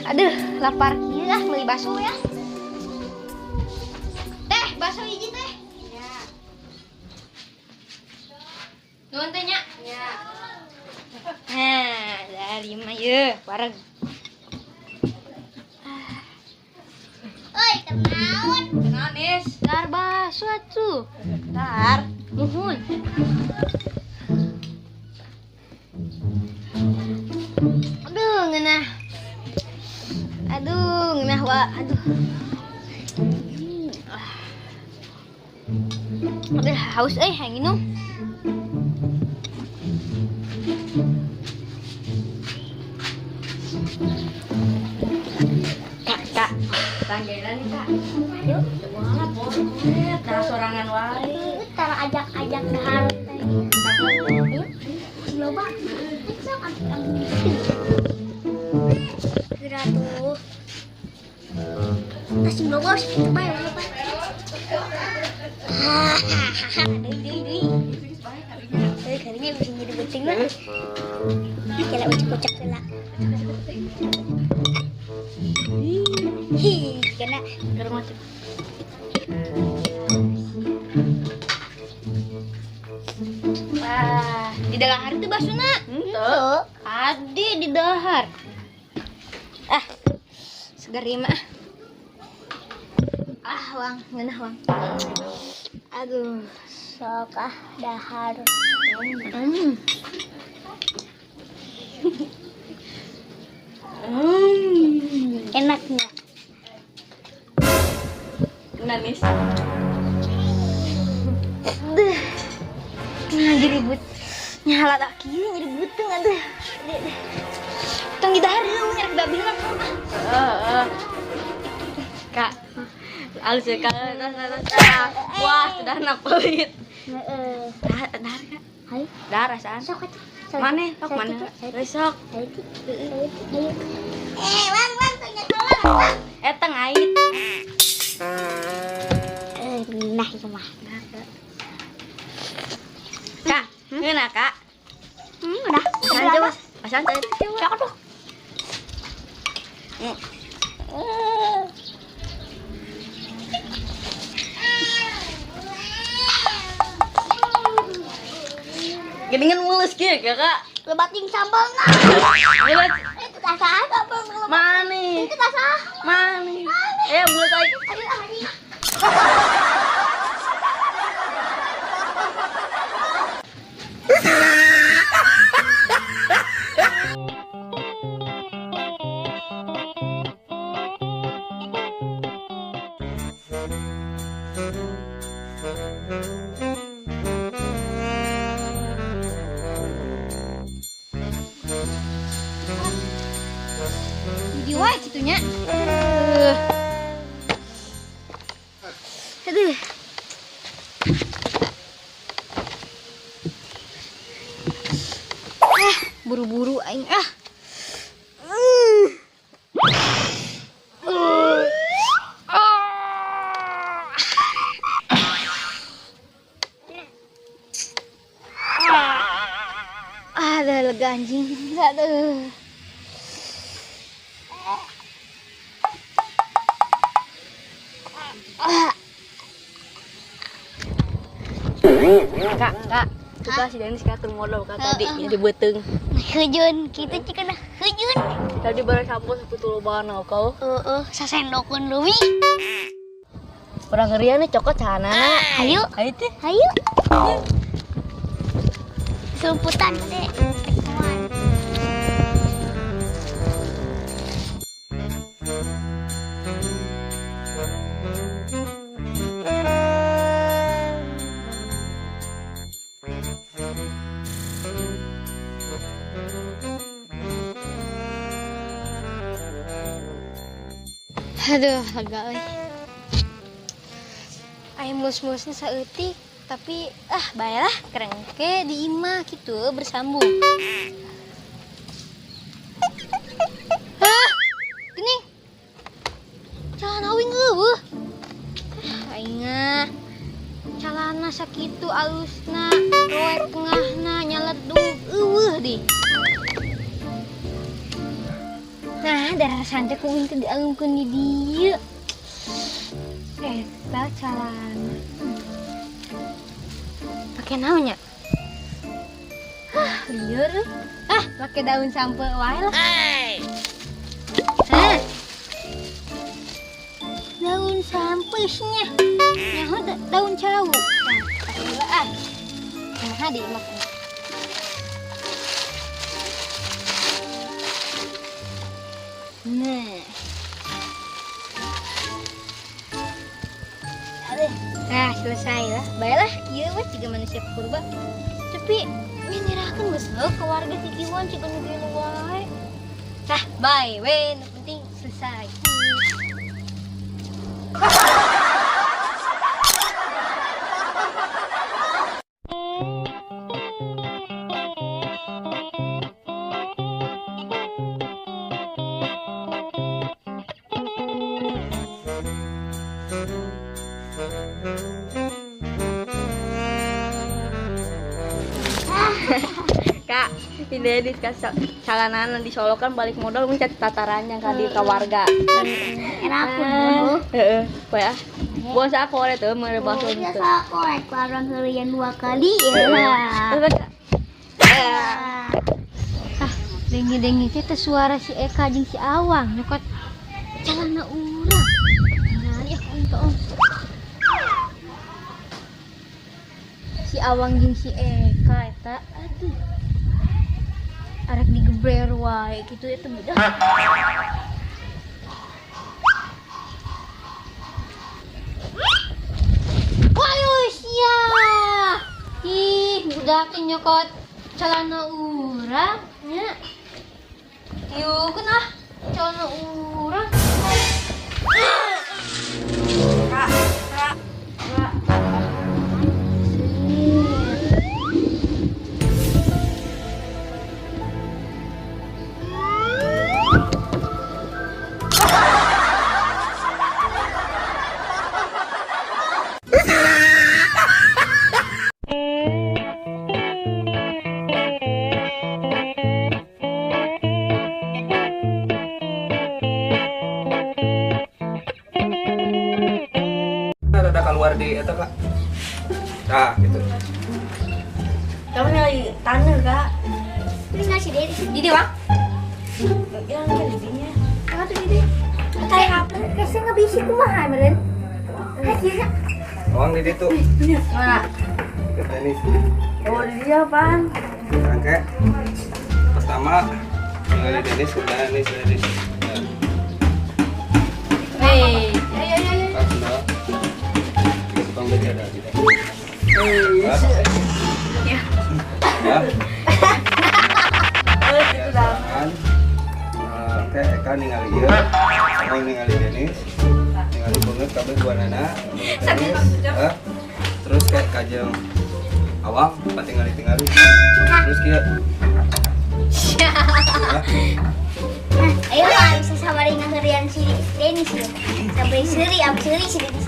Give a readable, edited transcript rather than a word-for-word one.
Aduh, lapar kieu ah meuli bakso ya. Teh, bakso hiji teh. Ya. Nuhun teh nya. Ya. Nah, dari lima ye, bareng. Oi, kenaon? Kenaon, Is? Dar bakso atuh. Dar. Nuhun. Aduh, ngeunah. Aduh, ngeunah wa. Aduh. Aduh, haus euy, hayang minum. Kak, Kak. Tanggelan nih, Kak. Ayo. Wah, boleh. Tah sorangan wae. Tara ajak-ajak dahar teh. Ayo, sing loba. Sok ambil. Kira tuh. Tas sing loba sakitu bae loba. Deui deui deui. Deui kalinya bisa jadi beuting mah. Kela ucek-ucek heula. Hi, kena Keur ngocek. Wah, di dahar teh basuna. Henteu. Adi di dahar. Ah, segar ieu mah. Ah, wang, ngeunah wang. Aduh. Sok ah dahar. Enaknya. Nanis. Aduh. Nah, jadi but nyala tak kieu nyeri beuteung aduh. Tong di dahar deui nyerek babi lah. Heeh. Kak. Alus ya, Kak. Wah, sudah pelit. Heeh. Dahar, dahar, Kak. Hayu. Dahar rasaan. Sok atuh. Mana? Sok mana? Sok. Eh, wang wang tanya tolong. Eta ngait. Nah, ieu mah. Kak, ngeunah, Kak. Udah. Asan coba. Asan teh. Sok atuh. Geningan mulus kieu, Kakak. Lebating sambalna. Mulus. Itu tak sah sambal lebat. Mani. Itu tak sah. Mani. Mulus aing. Aduh, anjing. Jadi wae kitu nya. Aduh. Ah, buru-buru aing ah. Aduh, lega anjing. Aduh. Kak, Kak. Suka si Denis kak keur modal Kak tadi jadi beuteung. Heujeun kitu cikana heujeun. Tadi bareng sampul sakitu lobana kau. Heeh, sasendokeun leuwih. Urang ngerian nih cokot cahanana. Hayu, Ayo teh. hayu. Sumputan teh. Aduh, lega euy. Aya mulus-mulusna saeutik, tapi ah bae lah kerengke di imah kitu bersambung. Hah? Geuning. Calana awing eueuh. Aing ah. Calana sakitu alusna, roek tengahna nyaledug eueuh di. Nah, darah santai ku teh dialungkeun di dieu. Eta calana. Pake naon nya? Hah, lieur euy. Ah, pake daun sampe wae lah. Hah. Daun sampe nya. Nyaho daun cau. Nah, pake heula ah. Kumaha di imah. Nah. Aduh. Nah, selesai lah. Baiklah, kieu mah jiga manusia purba. Tapi nyerahkeun geus heuh ke warga kikieuan ciga nu kieu wae. Tah, bye we, nu penting selesai. Kak, ini di calanan di Solo kan balik modal mencat tatarannya kan di ka warga. Enak pun. Heeh, poe ah. Bos aku oleh tuh mere bakso gitu. Biasa aku rek orang heureyan 2 kali ya. Ah, dengi-dengi teh teh suara si Eka jeung si Awang nyokot calana urang. Nah, ya ku Si Awang jeung si Eka eta aduh. Arek digebrer wae kitu eta budak. Waduh sia. Ih, budak teh nyokot calana urang nya. Tiukeun ah calana urang. Kak, kak, kak. Rada keluar di eta Kak. Nah, gitu. Kamu nyari tanah, Kak. Ini nasi dari sini. Di dia, Bang. Yang kan dinya. Apa tuh di Kayak apa? Kasih ngebisi kumaha meureun. Hah, kieu. Awang di ditu. Mana? Ke tenis. Oh, di dia apaan? Oke. Pertama ningali Denis, udah Denis, Denis. Hei. Ayo, ayo, ayo. Tukang beca ada gitu. Ya. Ya. Itu dah. Oke, Eka ningali ieu. Awang ningali Denis. Ningali banget kabeh duanana. Denis. Terus kayak kajeng Awang patingali-tingali. Terus kieu. Ayo lah bisa sama dengan harian si Denis ya. Sampai seri, apa seri si Denis.